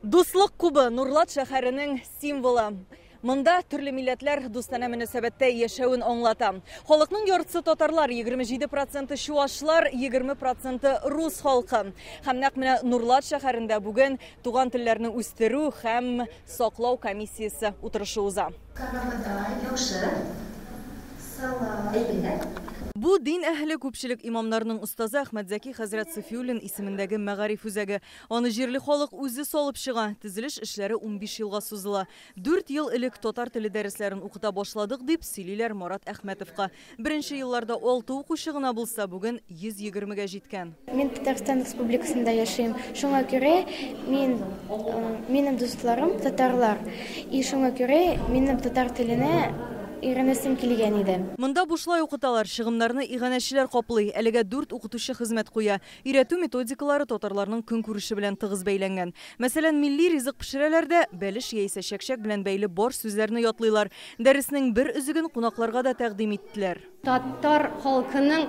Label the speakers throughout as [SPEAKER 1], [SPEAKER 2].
[SPEAKER 1] Дуслык кубы — Нурлат шәһәренең символы. Монда төрле милләтләр дустанә мөнәсәбәттә яшәвен аңлата. Халыкның яртысы татарлар, 27% чуашлар, 20% рус халкы. Һәм нәкъ менә Нурлат шәһәрендә бүген туган телләрне үстерү һәм саклау комиссиясе утырышы уза.
[SPEAKER 2] Яхшы. Әйбәт.
[SPEAKER 1] Бу дин әһеле, күпчелек имамнарның остазы Әхмәтзәки хәзрәт Сафиуллин исемендәге мәгариф үзәге. Аны җирле халык үзе салып чыга. Төзелеш эшләре 15 елга сузыла. 4 ел элек татар теле дәресләрен укыта башладык, дип сөйлиләр Марат Әхмәтовка. Беренче елларда 6 укучы гына булса, бүген 120гә җиткән.
[SPEAKER 3] Мин Татарстан Республикасында яшим. Шуңа күрә минем дусларым татарлар. И шуңа күрә минем татар теленә өйрәнәсем килгән иде.
[SPEAKER 1] Монда бушлай укыталар, чыгымнарны иганәчеләр каплый. Әлегә 4 укытучы хезмәт куя. Өйрәтү методикалары татарларның көнкүреше белән тыгыз бәйләнгән. Мәсәлән, милли ризык пешерәләр дә, бәлеш яисә чәкчәк белән бәйле бар сүзләрне ятлыйлар. Дәреснең бер өзеген кунакларга да тәкъдим иттеләр.
[SPEAKER 4] Татар халкының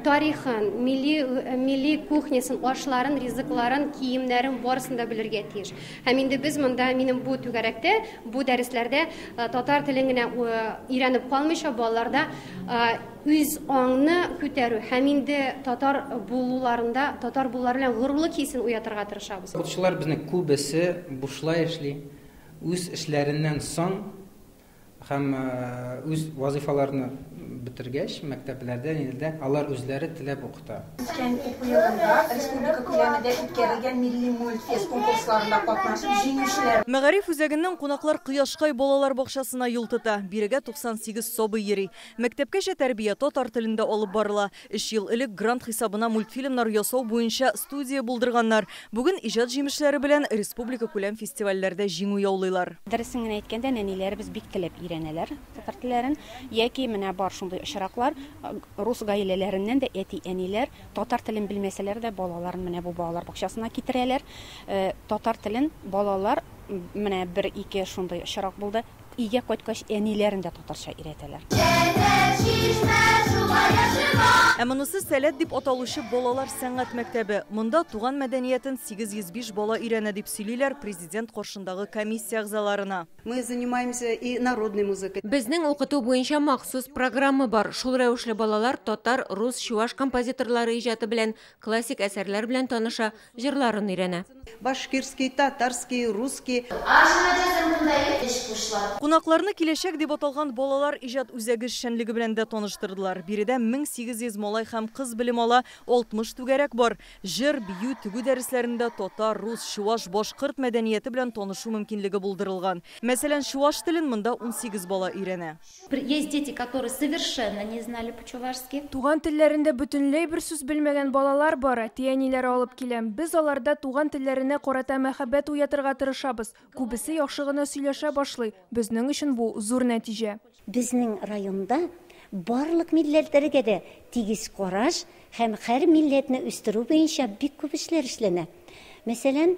[SPEAKER 4] тарихын, милли кухнясын, ашларын, ризыкларын, киемнәрен барысын да белергә тиеш. Һәм инде без монда, минем бу түгәрәктә, бу дәресләрдә татар телен генә өйрәнеп калмыйча, балаларда үз аңны күтәрү һәм инде татар булуларында, татар булулары белән горурлык хисен уятырга тырышабыз.
[SPEAKER 5] Укытучылар безнең күбесе бушлай эшли, үз эшләреннән соң һәм үз вазифаларны бетергәч, мәктәпләрдә, нидә алар үзләре теләп укыта.
[SPEAKER 6] Үткән уку елында республика күләмендә үткәрелгән милли мультфест конкурсларында катнашып җиңүчеләр.
[SPEAKER 1] Мәгариф үзәгеннән кунаклар Кояшкай балалар бакчасына юл тота. Бирегә 98 сабый йөри. Мәктәпкәчә тәрбия татар телендә алып барыла. 3 ел элек грант хисабына мультфильмнар ясау буенча студия булдырганнар. Бүген иҗат җимешләре белән республика күләм фестивальләрдә җиңү яулыйлар.
[SPEAKER 7] Дөресен генә әйткәндә, нәниләребез бик теләп өйрәнәләр татар телләрен. Яки менә бар шундый очраклар, рус гаиләләреннән дә әти-әниләр татар телен белмәсәләр дә балаларын менә бу балалар бакчасына китерәләр. Татар телен балалар, менә бер-ике шундый очрак булды. Өйгә кайткач әниләрен дә татарча өйрәтәләр.
[SPEAKER 1] Ә монысы Сәләт дип аталучы балалар сәнгать мәктәбе. Монда туган мәдәниятен 805 бала өйрәнә дип сөйлиләр президент каршындагы комиссия әгъзаларына.
[SPEAKER 8] Мы занимаемся и народной музыкой.
[SPEAKER 9] Безнең укыту буенча махсус программа бар. Шул рәвешле балалар татар, рус, чуаш композиторлары иҗаты белән, классик әсәрләр белән таныша, җырларын өйрәнә.
[SPEAKER 8] Башкирский, татарский, русский.
[SPEAKER 1] Кунакларны Киләчәк дип аталган балалар иҗат үзәге эшчәнлеге белән дә таныштырдылар. Биредә 1800 малай һәм кыз белем ала, 60 түгәрәк бар. Җыр, бию, тегү дәресләрендә татар, рус, чуаш, башкорт мәдәнияте белән танышу мөмкинлеге булдырылган. Мәсәлән, чуаш телен монда 18 бала өйрәнә.
[SPEAKER 10] Есть дети, которые совершенно не знали по-чувашски.
[SPEAKER 11] Туган телләрендә бөтенләй бер сүз белмәгән балалар бар, әти-әниләре алып килә. Без аларда туган телләренә карата мәхәббәт уятырга тырышабыз. Күбесе яхшы гына сөйләшә башлый. Безнең өчен бу зур нәтиҗә.
[SPEAKER 2] Безнең районда барлык милләтләргә дә тигез караш һәм һәр милләтне үстерү буенча бик күп эшләр эшләнә. Мәсәлән,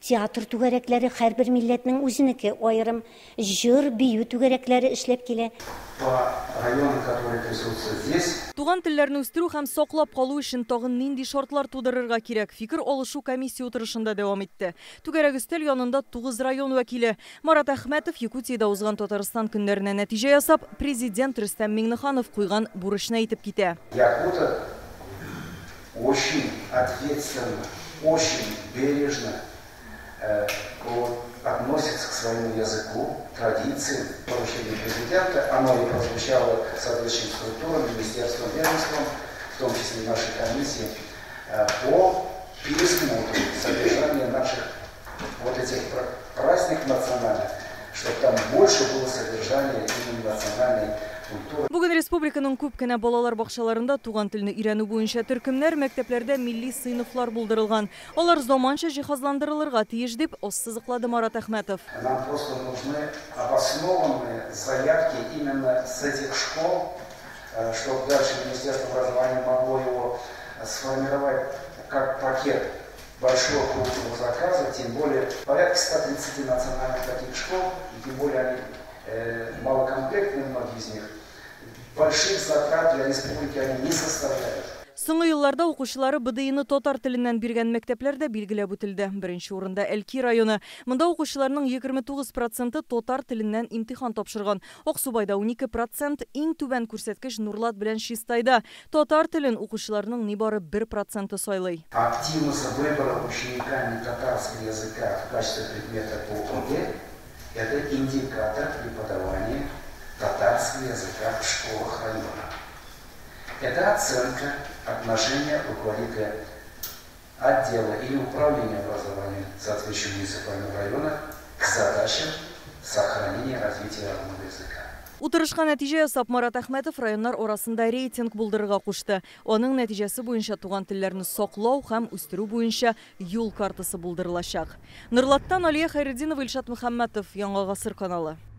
[SPEAKER 2] театр түгәрәкләре һәрбер милләтнең үзенеке, аерым җыр, бию түгәрәкләре эшләп килә.
[SPEAKER 12] По районам, которые присутствуют здесь.
[SPEAKER 1] Туган телләрне үстерү һәм саклап калу өчен тагын нинди шартлар тудырырга кирәк? Фикер алышу комиссия утырышында дәвам итте. Түгәрәк өстәл янында 9 район вәкиле. Марат Әхмәтов Якутиядә узган Татарстан көннәренә нәтиҗә ясап, президент Рөстәм Миңнеханов куйган бурычны әйтеп китә.
[SPEAKER 12] Якуты очень ответственно, очень бережно относятся к своему языку, традициям. Поручение президента, оно и прозвучало соответствующим структурам, министерствам, ведомствам, в том числе нашей комиссии, по пересмотру содержания наших вот этих праздников национальных, чтобы там больше было содержания именно национальной культуры.
[SPEAKER 1] Бүген республиканың күп кенә балалар бакчаларында туган телне өйрәнү буенча төркемнәр, мәктәпләрдә милли сыйныфлар булдырылган. Алар заманча җиһазландырылырга тиеш, дип ассызыклады Марат Әхмәтов.
[SPEAKER 12] Нам просто нужны обоснованные заявки именно с этих школ, чтобы дальше Министерство образования могло его сформировать как пакет большого крупного заказа, тем более порядка 130 национальных таких школ, и тем более они малокомплектные, многие из них. Больших затрат для республики они не составляют.
[SPEAKER 1] Соңгы елларда укучылары БДИны татар теленнән биргән мәктәпләр дә билгеләп үтелде. Беренче урында Әлки районы. Монда укучыларның 29 проценты татар теленнән имтихан тапшырган. Аксубайда 12 процент, иң түбән күрсәткеч Нурлат белән Чистайда. Татар телен укучыларның нибары 1 проценты сайлый.
[SPEAKER 12] Активность выбора учениками татарского языка в качестве предмета по ОГЭ – это индикатор преподавания татарского языка в школах района. Это оценка отношения руководителя отдела или управления образования соответствующего муниципального района к задачам сохранения и развития родного языка.
[SPEAKER 1] Утырышка нәтиҗә ясап, Марат Әхмәтов районнар арасында рейтинг булдырырга кушты. Аның нәтиҗәсе буенча туган телләрне саклау һәм үстерү буенча юл картасы булдырылачак. Норлаттан Алия Хәйретдинова, Илшат Мөхәммәтов, Яңа Гасыр каналы.